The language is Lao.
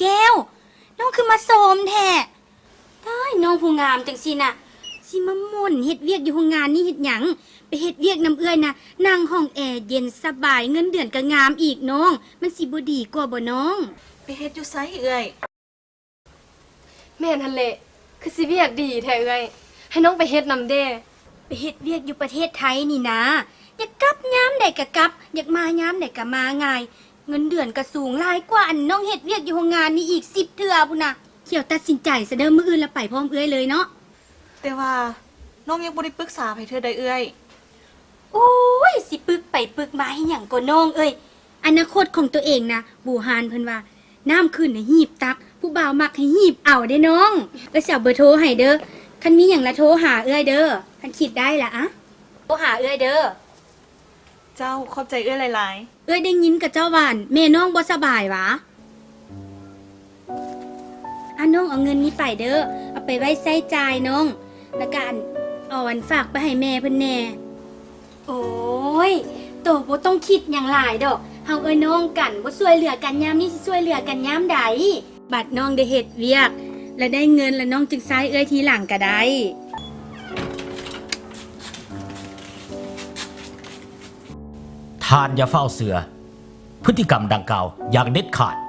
ແກ້ວ ນ້ອງຄືມາໂຊມແທ້. ຕາຍ ນ້ອງຜູ້ງາມຈັ່ງຊີ້ນະ ຊິມາໝົ່ນເຮັດວຽກຢູ່ໂຮງງານນີ້ເຮັດຫຍັງ? ໄປເຮັດວຽກນຳເອື້ອຍນະ ນັ່ງຫ້ອງແອເຢັນສະບາຍ ເງິນເດືອນກະງາມອີກນ້ອງ ມັນຊິບໍ່ດີກວ່າບໍ່ນ້ອງ? ໄປເຮັດຢູ່ໃສເອື້ອຍ? ແມ່ນຫັ້ນແຫຼະ ຄືຊິວຽກດີແທ້ເອື້ອຍ ໃຫ້ນ້ອງໄປເຮັດນຳແດ່. ໄປເຮັດວຽກຢູ່ປະເທດໄທນີ້ນາ ຢາກກັບຍາມໃດກະກັບ ຢາກມາຍາມໃດກະມາງ່າຍ ເງິນເດືອນກະສູງ ຫຼາຍກວ່າອັນນ້ອງເຮັດວຽກຢູ່ໂຮງງານນີ້ອີກສິບເທື່ອພຸ້ນນະ. ຂຽວຕັດສິນໃຈຊະເດີ້ ມື້ອື່ນລະໄປພ້ອມເອື້ອຍເລີຍເນາະ. ແຕ່ວ່ານ້ອງຍັງບໍ່ໄດ້ປຶກສາໃຜເທື່ອໃດເອື້ອຍ. ໂອ້ຍ ຊິປຶກໄປປຶກມາເຮັດຫຍັງກໍນ້ອງເອີຍ ອະນາຄົດຂອງໂຕເອງນະ ບູຮານເພິ່ນວ່າ ນ້ຳຂຶ້ນໃຫ້ຮີບຕັກ ຜູ້ບ່າວມັກໃຫ້ຮີບເອົາເດ້ນ້ອງ. ເອື້ອຍຊິເອົາເບີໂທໃຫ້ເດີ້ ຄັນມີຫຍັງລະໂທຫາເອື້ອຍເດີ້ ຄັນຄິດໄດ້ລະອະ ໂທຫາເອື້ອຍເດີ້. ເຈົ້າ ຂອບໃຈເອື້ອຍຫຼາຍໆ. ເອື້ອຍໄດ້ຍິນຂະເຈົ້າວ່າແມ່ນ້ອງບໍ່ສະບາຍຫວາ? ອາ ນ້ອງເອົາເງິນນີ້ໄປເດີ້ ເອົາໄປໄວ້ໃຊ້ຈ່າຍນ້ອງ ລະກະອັນ ເອົາອັນຝາກໄປໃຫ້ແມ່ເພິ່ນແດ່. ໂອ້ຍ ໂຕບໍ່ຕ້ອງຄິດຫຍັງຫຼາຍດອກ ເຮົາເອື້ອຍນ້ອງກັນ ບໍ່ຊ່ວຍເຫຼືອກັນຍາມນີ້ ຊິຊ່ວຍເຫຼືອກັນຍາມໃດ? ບາດນ້ອງໄດ້ເຮັດວຽກ ລະໄດ້ເງິນ ລະນ້ອງຈຶ່ງໃຊ້ເອື້ອຍທີຫຼັງກະໄດ້. ທ່ານຢ່າຟ້າວເຊື່ອ ພຶດຕິກຳດັ່ງກ່າວຢ່າງເດັດຂາດ.